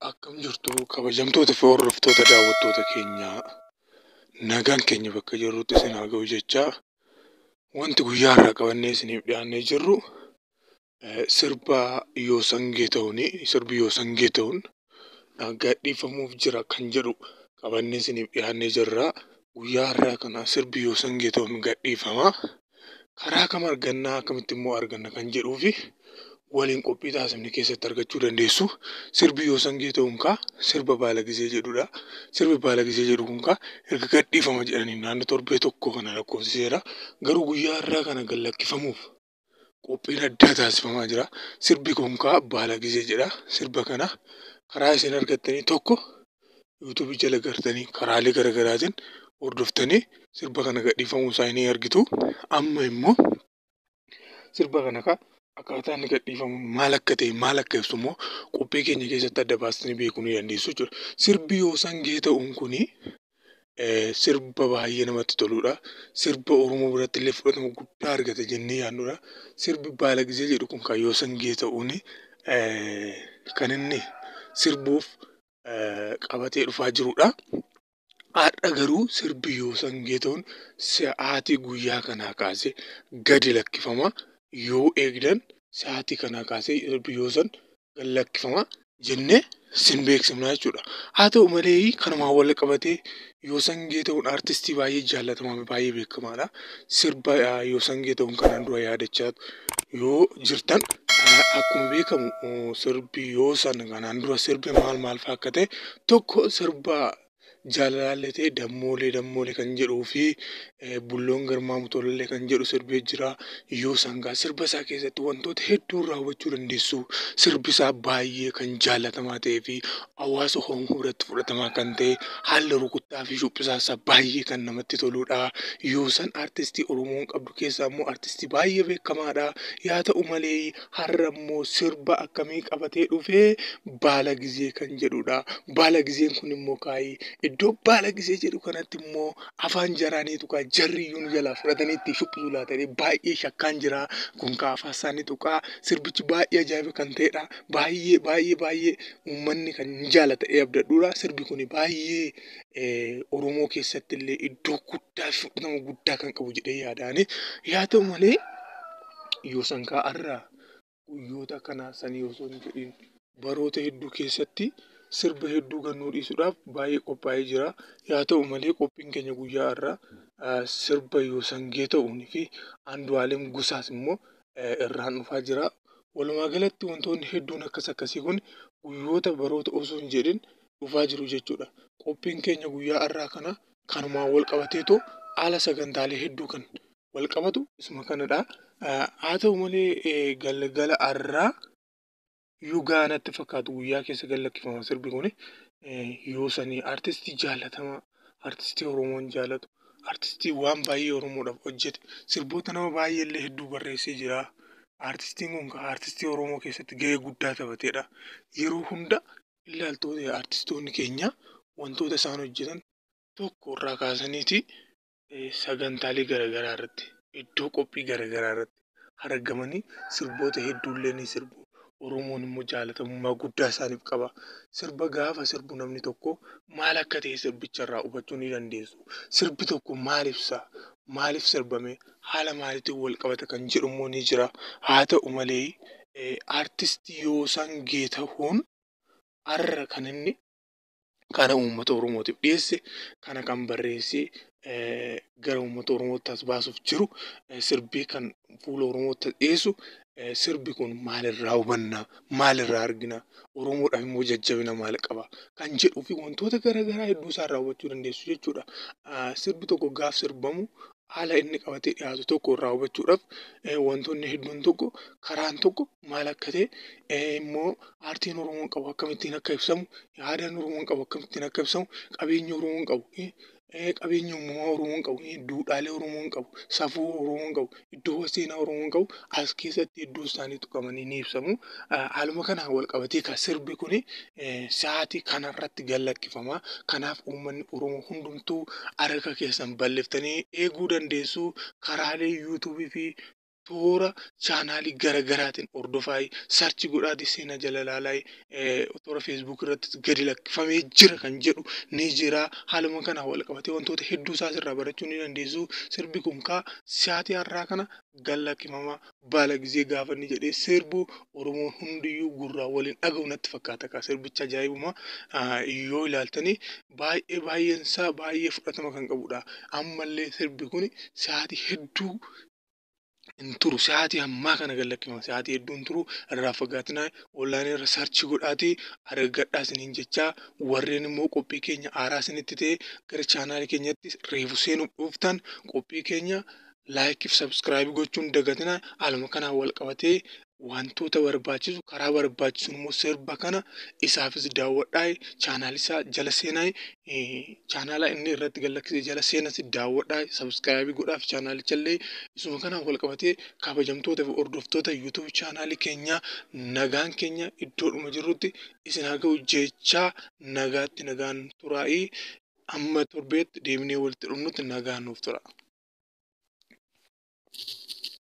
Akkam jirtu kabajamtoota fi hordoftoota daawwattoota keenyaa, nagaan keenya bakka jirrutti isin haa ga'u jechaa, wanti guyyaa har'aa qabannee isiniif dhiyaannee jirru sirba Yoosan Geetahuuni. Sirbi Yoosan Geetahuun gadhiifamuuf jira kan jedhu qabannee isiniif dhiyaannee jirra. Guyyaa har'aa kana sirbi Yoosan Geetahuun gadhiifama. Karaa kam argannaa, akkamitti immoo arganna kan jedhuu fi waliin qophii taasifne keessatti argachuu dandeessu. Sirbi Yoosan Geetahuun kaa sirba Baalagisee jedhudha. Sirbi Baalagisee jedhu kun kaa erga gadhiifama jedhanii naannoo torbee tokko kana lakkoofsiseera. Garuu guyyaa har'aa kana gad lakkifamuuf qophiin addaa taasifamaa jira. Sirbi kun kaa Baalagisee jedha. Sirba kana karaa isin argattanii tokko yuutuubii jala gartanii karaalee garaagaraatiin hordoftanii sirba kana gadhiifamuu isaa ni argitu. Amma immoo sirba kana kaa akkaataa inni gadhiifamu maal akka ta'e, maal akka ibsu immoo qophii keenya keessatti adda baastanii beekuu ni dandeessu jechuudha. Sirbi Yoosan Geetahuun kuni sirba baay'ee namatti toludha. Sirba Oromoo biratti illee fudhatama guddaa argata jennee yaadnudha. Sirbi Baalagisee jedhu kun kan Yoosan Geetahuun kan inni sirbuuf qabatee dhufaa jirudha. Har'a garuu sirbi Yoosan Geetahuun sa'aatii guyyaa kanaa kaasee gadi lakkifama. Yoo eegdan sa'aatii kanaa kaasee sirbi Yoosan gad lakkifama jennee sin beeksifna jechuudha. Haa ta'u malee, kanumaan wal qabatee Yoosan Geetahuun artistii baay'ee jaallatamaa fi baay'ee beekamaadha. Sirba Yoosan Geetahuun kanaan dura yaadachaa yoo jirtan, akkuma beekamu sirbi Yoosan kanaan dura sirbi maal maal fa'aa akka ta'e, tokko sirba jaalalaallee ta'e dammoolee dammoolee kan jedhuu fi bulloon garmaamu tolallee kan jedhu sirbee jira. Yoosan gaa sirba isaa keessatti wantoota hedduu raawwachuu dandeessu. Sirbi isaa baay'ee kan jaallatamaa ta'ee fi hawaasa Oromoo biratti fudhatamaa kan ta'e, haalli rukuttaa fi shubbisaa isaa baay'ee kan namatti toludha. Yoosan artistii Oromoon qabdu keessaa immoo artistii baay'ee beekamaadha. Yaa ta'u malee, har'a immoo sirba akkamii qabatee dhufee? Baala Gizee kan jedhudha. Baala Gizeen kun immoo kaayii iddoo Baala Gizee jedhu kanatti immoo afaan jaraaniitu kaa jarri iyyuu nu jalaa fudhatanii itti shubbisu laata jedhee baay'ee shakkaan jira. Kun kaa afaan isaanii tuqaa, sirbichi baay'ee ajaa'iba kan ta'edha. Baay'ee baay'ee baay'ee uummanni kan jaallatee abdadhuudha. Sirbi kun baay'ee Oromoo keessatti illee iddoo guddaa fi fudhatama guddaa kan qabu jedhee yaadaani. Yaa ta'u malee, Yoosan kaa har'a guyyoota kana sanii osoo hin jedhin baroota hedduu keessatti sirba hedduu gannuu dhiisuudhaaf baay'ee qophaa'ee jira. Yaa ta'u malee, qophiin keenya guyyaa har'aa sirba Yoosan Geetahuun fi Andu'aalem Gosaas immoo irraan dhufaa jira. Walumaa galatti wantoonni hedduun akkas akkasii kun guyyoota baroota osoo hin jedhin dhufaa jiru jechuudha. Qophiin keenya guyyaa har'aa kana kanumaan wal qabateetu haala sagantaalee hedduu kan wal qabatu isuma kanadha. Haa ta'u malee, galgala har'aa yugaa natti fakkaatu guyyaa keessa gad lakkifama sirbi kuni. Yoosanii artistii jaallatamaa, artistii Oromoon jaallatu, artistii waan baay'ee Oromoodhaaf hojjete, sirboota nama baay'ee illee hedduu barreessee jira. Artistiin kun artistii Oromoo keessatti gahee guddaa taphatedha. Yeroo hunda ilaaltoota artistoonni keenya wantoota isaan hojjetan tokko irraa kaasaniiti sagantaalee garaagaraa irratti, iddoo qophii garaagaraa irratti argamanii sirboota hedduullee ni sirbu. Oromoon immoo jaalatamummaa guddaa isaaniif qaba. Sirba gaafa sirbu namni tokko maal akka ta'e sirbicha irraa hubachuu ni dandeessu. Sirbi tokko maal ibsa? Maaliif sirbame? Haala maaliitiin wal qabata kan jedhu immoo ni jira. Haa ta'u malee, artistii Yoosan Geetahuun har'a kan inni kana uummata Oromootiif dhiyeesse, kana kan barreessee gara uummata Oromootti as baasuuf jiru, sirbii kan fuula Oromootti dhiyeessu, sirbi kun maalirraa hubanna? Maalirraa argina? Oromoodhaaf immoo jajjabina maal qaba? Kan jedhuu fi wantoota garaagaraa hedduu isaarraa hubachuu dandeessu jechuudha. Sirbi tokko gaaf sirbamu haala inni qabatee dhiyaatu tokko irraa hubachuudhaaf wantoonni hedduun tokko karaan tokko maal akka ta'e immoo aartiin Oromoon qabu akkamittiin akka ibsamu, aadaan Oromoon qabu akkamittiin akka ibsamu, qabeenyi Oromoon qabu, qabeenya uumamaa Oromoon qabu, duudhaalee Oromoon qabu, safuu Oromoon qabu, iddoowwan seenaa Oromoon qabu as keessatti hedduu isaanii tuqamanii ni ibsamu. Haaluma kanaan wal qabatee kan sirbi kuni sa'aatii kanarratti gad lakkifama. Kanaaf uummanni Oromoo hundumtuu harka keessan bal'iftanii eeguu dandeessu. Karaalee yuutuubii fi Toora chaanaalii garaagaraatiin hordofaa, search godhaatii seenaa jala ilaalaa, toora Facebook irratti gadi lakkifamee jira kan jedhu ni jira. Haaluma kanaan wal qabatee wantoota hedduu isaa asirraa barachuu ni dandeessu. Sirbi kun kaa sa'aatii har'aa kana gad lakkifamaa baala gizee gaafa inni jedhee sirbu Oromoon hundiyyuu gurraan waliin dhaga'u natti fakkaata kaa sirbichi ajaa'ibuma yoo ilaaltanii baay'ee baay'een isaa baay'ee fudhatama kan qabudha. Ammallee sirbi kun sa'aatii hedduu hin turu. Sa'aatii ammaa kana gad lakkifama. Sa'aatii hedduu hin turu. Irraa fagaatinaa, onlaayinii irra search godhaatii argadhaa isiniin jechaa, warreen immoo qophii keenya haaraa isinitti ta'e gara chaanaalii keenyatti reefu seenuuf dhuftan qophii keenya like fi subscribe gochuun dagatinaa. Haaluma kanaan wal qabatee wantoota barbaachisu karaa barbaachisuun immoo sirba kana isaafis daawwadhaa, chaanaal isaa jala seenaa, chaanaala inni irratti gad lakkise jala seenas daawwadhaa, subscribe godhaaf chaanaalicha illee. Isuma kanaan wal qabatee, kabajamtoota fi hordoftoota YouTube chaanaalii keenyaa, nagaan keenya iddoodhuma jirrutti isin haa ga'u jechaa, nagaatti nagaan turaa'ii, amma torbeetti deebinee walitti dhufnutti nagaan nuuf tura.